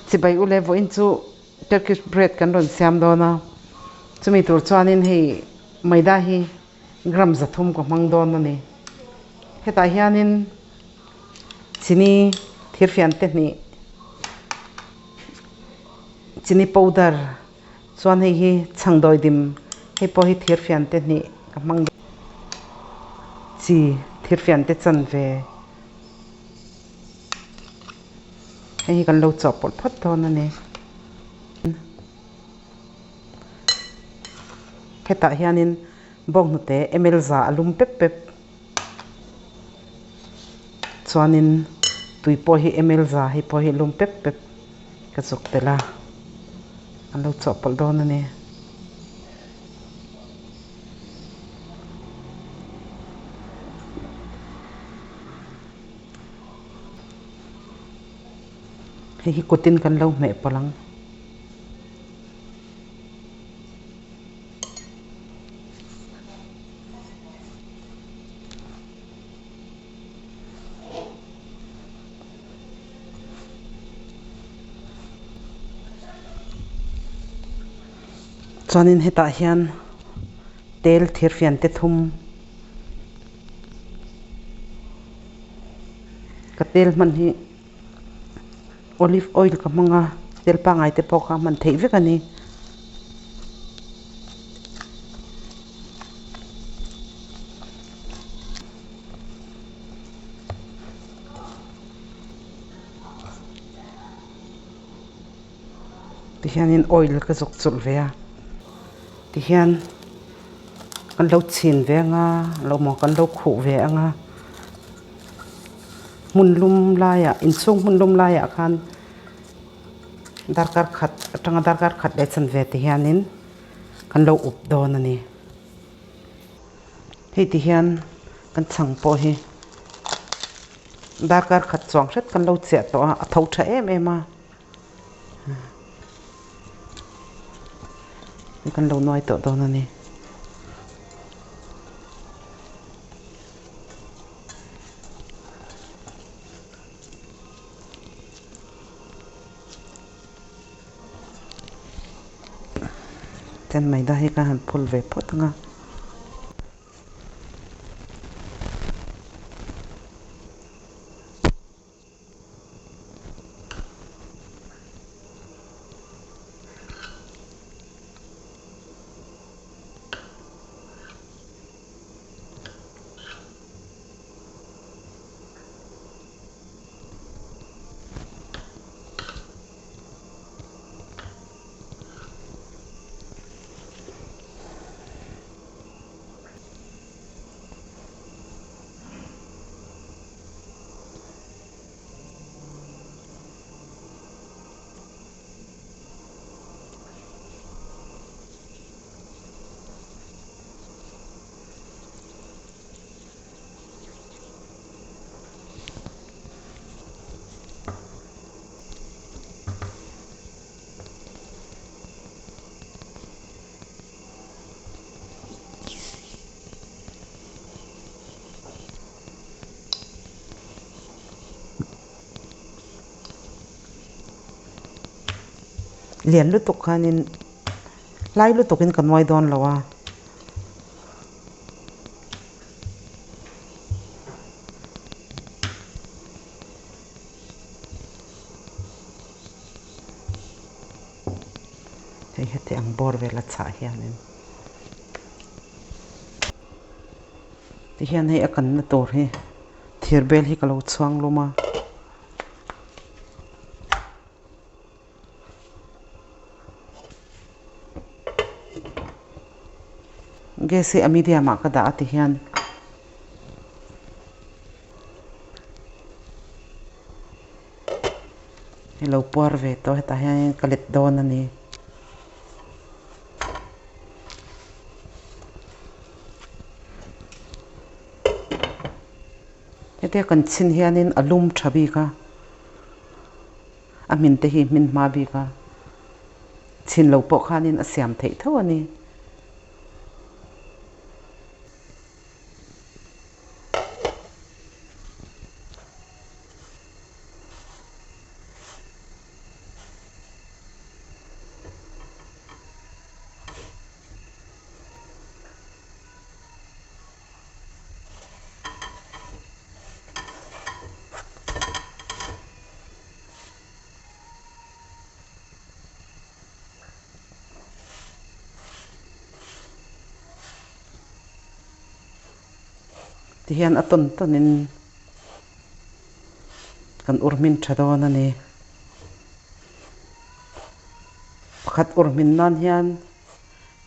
Chibai ule vawiin chu Turkish bread kan rawn siam dawn a, chumi tur chuanin hei maida hi gram 300 ka hmang dawn a ni. Hetah hianin chini thirfian te hnih, chini powder chuan hei hi chhangdawi dim hei pawh hi thirfian te hnih ka hmang dawn chi thirfian te chanve. Hei hi kan lo chawhpawlh phawt dawn a ni. Hetah hianin bawnghnute ml za a lum pep pep chuanin tui pawh hi ml za hei pawh hi lum pep pep ka chuk tel a, kan lo chawhpawlh dawn a ni. Hei hi kutin kan lo hmeh pawlh ang. Chuanin hetah hian tel thirfian te thum. Ka tel hman hi olive oil ka hmang a tel pangngai te pawh kha a hman theih vek a ni. Tihianin oil ka zawk chawlh ve a tihian kan lo chhin ve anga lo maw kan lo khuh ve anga hmun lum laiah inchhung hmun lum laiah khan darkar khat atanga darkar khat leh chanve ti hianin kan lo up dawn a ni. Hei ti hian kan chhang pawh hi darkar khat chuang hret kan lo chiah tawh a, a tho tha em em a, kan lo nuai tawh dawn a ni. Chuan maida hi ka han phul ve phawt ang a. Lian lutuk khanin hlai lutukin ka nuai dawn lo a. Hei heti ang bawr vel a chhah hianin tihian hei a kanna tur hi thir bel hi ka lo chhuang lum a. Gas hi a medium ah ka dah a ti hian hei lo puar ve tawh hetah hian ka let dawn a ni. Hetia kan chhin hianin a lum tha bik a. A hmin te hi hmin hma bik a, chhin lo pawh khanin a siam theih tho a ni. Tihian a tawn tawnin kan ur hmin tha dawn a ni. Pakhat ur hmin nan hian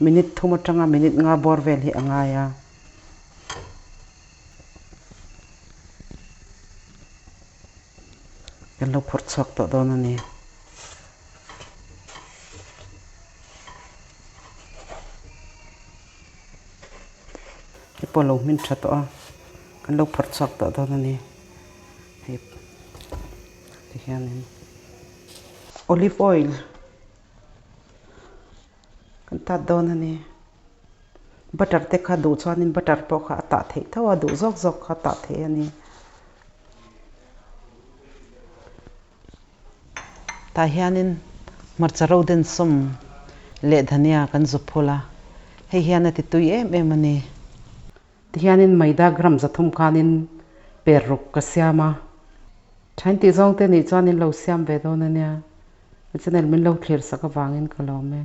minute thum atanga minute nga bawr vel hi a ngai a. Kan lo phawrh chhuak tawh dawn a ni. Hei pawh lo hmin tha tawh a, kan lo phawrh chhuak tawh dawn a ni. Hei tihianin olive oil kan tat dawn a ni. Butter te kha duh chuanin butter pawh kha a tah theih tho a, duh zawk zawk kha a tah theih a ni. Tah hianin hmarcha ro den sawm leh dhania kan zu phul a, hei hian a ti tui em em a ni. Tihianin maida gram 300 khanin per ruk ka siam a, thain tih zawng te nih chuan in lo siam ve dawn a nia, ka channel min lo thlir sak avangin ka lawm e.